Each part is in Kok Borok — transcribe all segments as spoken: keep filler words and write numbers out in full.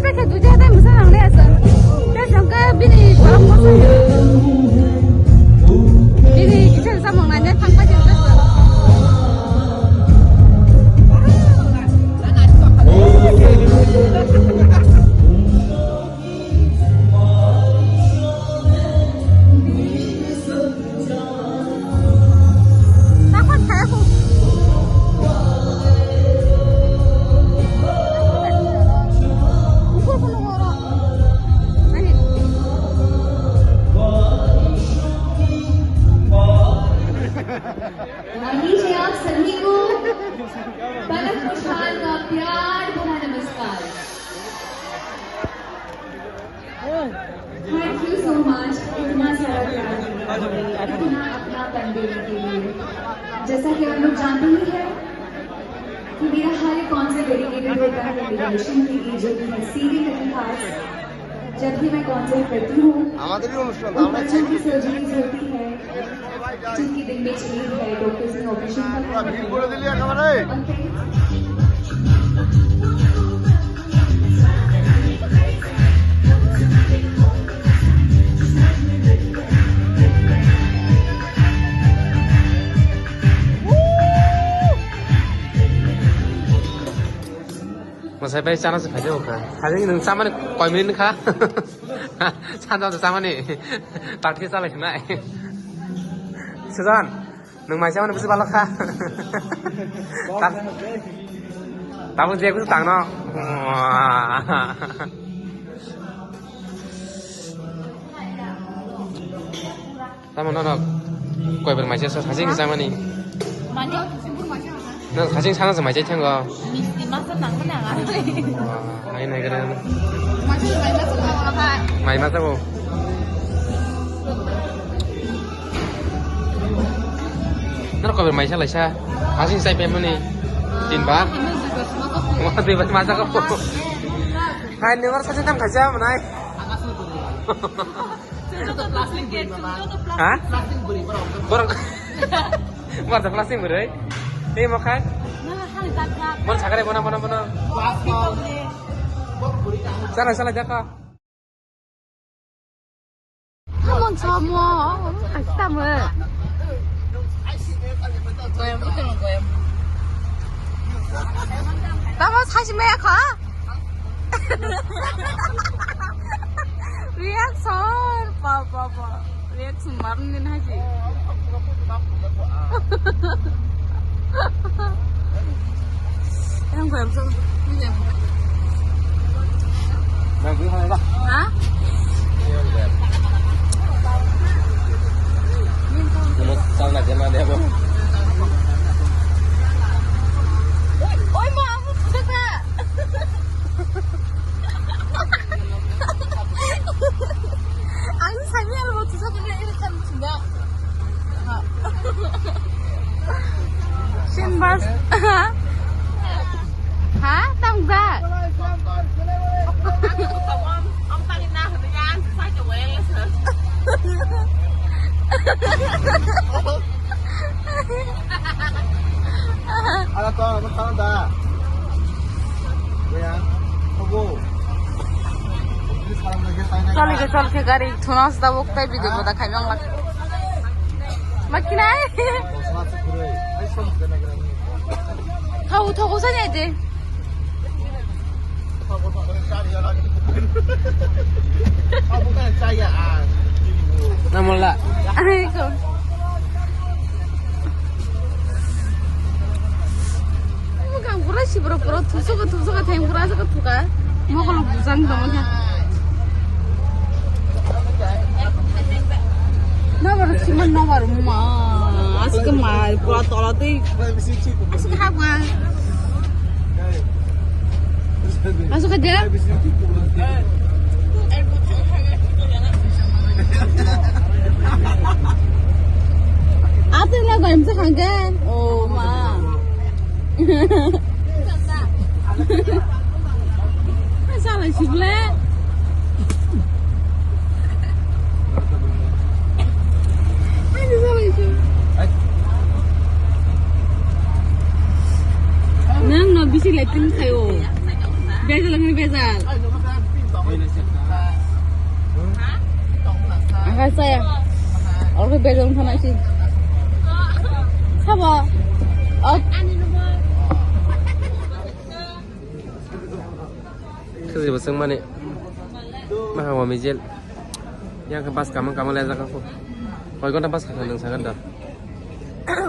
Khe duja tai mwsa nang le aswk. Tei jongka bini borok kosom. Bini kisa samung nai ne thang pai jeng aswk. Manish है आप सभी को पलक उछाल का प्यार भरा नमस्कार। Thank you so much, इतना सारा प्यार, इतना अपनापन देने के लिए। जैसा कि आप लोग जानते ही हैं कि मेरा हर एक कॉन्सर्ट डेडिकेटेड होता है रिलेशन के लिए, जो कि है सीरियस इतिहास। जब भी मैं कॉन्सर्ट करती हूँ, আমাদেরই অনুষ্ঠান, उन আমরা बच्चों की सर्जरीज होती है, जिनके दिल में छेद है, डॉक्टर्स ने ऑपरेशन का Masai bai chana se phaide wngkha. Phaide nwng chamani koi minute kha. Sanja chamani. Takti chalai khnai. Sudan. Nwng mai chamani bwswk balok kha. Tabuk je bwswk tangno. Tamo nono koi bar mai chamani. Mani? No, saching sana se mai chai thango. Misti masa nang mana nang. Wah, hai nai kena. Masa mai masa nang apa? Mai masa bo. Nang kau bermain salah sa. Saching saya pemani. Tin bar. Wah, tin bar masa kau. Hai, ni bar saching tam kaisa mana? Ha? Borok. Borok plastic bwrwi. Tei mo khai? Mon sakare bona bona bona. Chala chala jaka. Mon somo. Asta mo. Tamo sachi me kha? Reaction, pa, pa, pa. Reaction marwng din haji. Yang gue bisa. Ha? Ini salah dia mana dia, Bu? Oi, mau aku sudah, Kak. Ang sabi ang mo tusa kene iri kan tuba. Sin bas. Ha? Tangga. Ang tawang, ang tawang na harian sa jawel. Ala to, ano tawang da? Kuya, obo. Choli ke chol ke gari thuna sda bok tai video boda khai bang lak. Makinai. Thau thau sa nyai de. Namola. Ai ko. Bukan pura si bro pura tusu ke tusu ke theng pura se ke tuka. Mau kalau bujang dong ya. Nabar siman nabar ma. Aske mai pura tola tei. Aske hagwa. Masuk aja. Ate na gaim sa khangke. Oh ma. Salai sibule. Nang no bisi leting khayo. Bejal ngani bejal. Angkai saya. Orok bejong thana si. Sabo. Oh. Khajir bwswng mani. Maha wa mijel. Yang ke bus kamang kamang lejak aku. Koi gonta bus khakhang nung sagan da.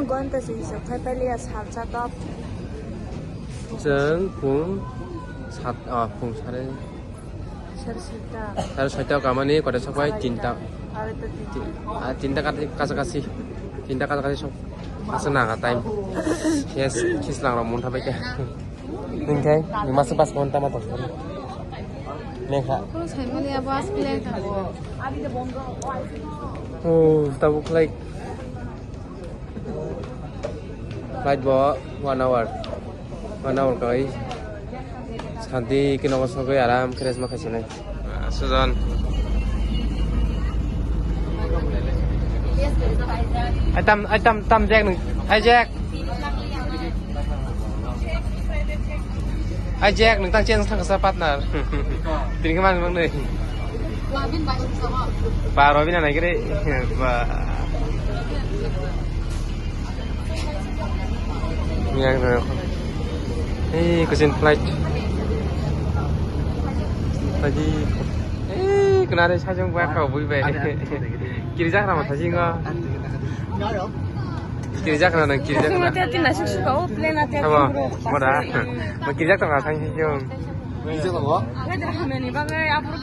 Gonta se hisab khai paliya salsa top. Chwng phung sat, ah, phung sare. Sare soita. Sare soita kamani kota sopai tinta. Are to tinta. Ah, tinta kat-, kasa kasi. Tinta kasa kasi sok. Asa naga time. Yes, kislang rok mun thabai khe. Ningkhai, ni masa pas mon tama to. Nekha. Ko sai mali abo as plan ka. Oh, tabuk like. Flight bo one hour. One hour kai. Santi kino ko sogoi aram khe rest ma khaisane. Sujon. Ai tam, ai tam, tam Jack nung. Ai Jack. Ai Jack, nung tang chen thang sa partner. Tini khe man mang nei. Ba Robin na nai kre. Ba. Yang na. Eh, kucing flight. Tadi. Eh, kena ada sajong buat kau bui bai. Kiri jak nama sajing kau. Kiri jak nama kiri jak nama. Apa? Mana? Mau kiri jak nama sajing. Kiri jak nama.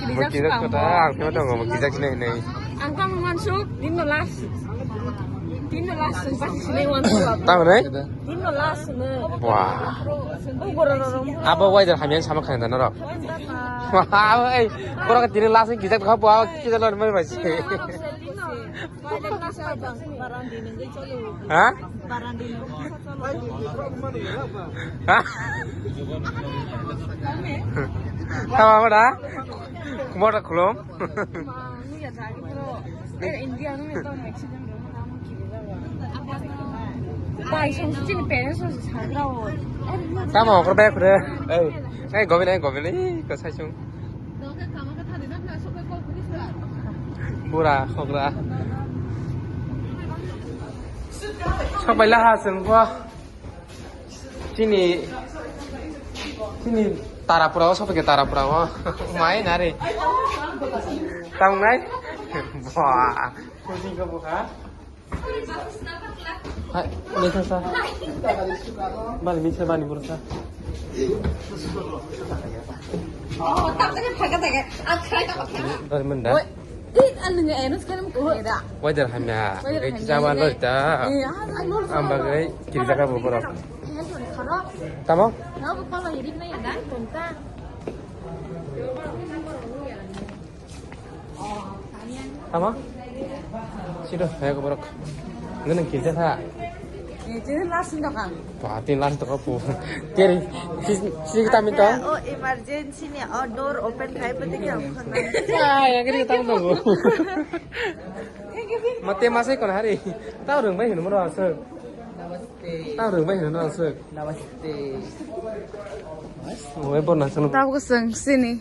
Mau kiri jak kota. Aku tahu mau kiri jak sini ini. Ang tamo mansuk, din no last. Din no last, sumpah sini wan. Tahu nih? Din no last, no. Wah. Abo weather hamya sama khan da norok. Wah, ei, korok tini last ni gijak kha bo, kisa lon mai bai. Ha? Ha? Tama mana? Kumar khulum. Tamo okor bai khure. Ei, ei, gobin, ei, gobin, ei, ko sai sung. Bura, okra. Sok bai laha sung ko. Chini, chini Tarapura o, sopike Tarapura o. Mai nari. Tang nai? Wah. Kucing ke buka. Hai, ini sa. Bani, ini sa, bani, buru sa. Oh, tak tadi pakai, pakai. Akhirnya tak pakai. Dari mana? Ih, anu nggak enak sekali muka da. Weather hamya. Weather hamya. Kita wan lo ta. Iya, anu. Ambak ai kiri jaga bo borok. Tamo? Nggak apa-apa lah, jadi kena ya, dah, kontak. Tamo? Sido, hai ko borok. Nang kiri jaga. Eh, jadi last ni dokan. Wah, tin last dokan pu. Kiri, si, si kita minta. Oh, emergency. Sini, oh, door open khai pati kya khana. Ah, yang kiri tahu dong. Mate masai kon hari. Tahu dong bai hinu moro asuk. Namaste. Tahu dong bai hinu asuk. Namaste. Oi, bon asuk. Tahu keseng sini.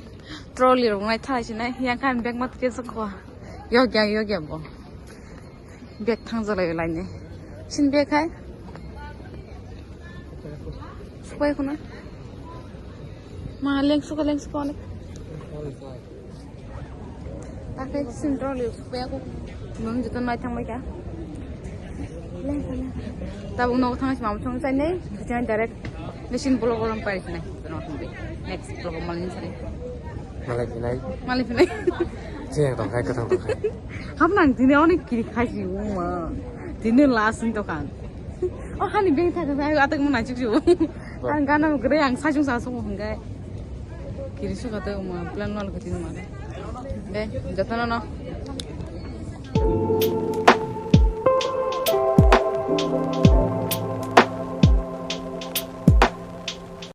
Trolley rong nai thai sini. Yang kan bag mat ke sukwa. Yogya, yogya bo. Bag thang jalai laini. Sin bag hai. Supai khuna. Ma leng suka, leng suka, leng. Takai sin trolley supai aku. Nung juta nai thang bai ka. Leng khuna. Tabuk nogo thang si mamu thang chai nei. Kacang direct. Machine block orang pai sini. Next block malin sini. Malai pinai. Malai pinai. Jeng tongkhai, kwthang tongkhai. Hap nang tini onek kiri khaisi uma. Tini last ni dokan. Oh, hani beng thaka sai atak mo nachik ju. Ang gana gre ang sajung sa sung hanggai. Kiri suka to uma plan mal kati ma. De, jatana no.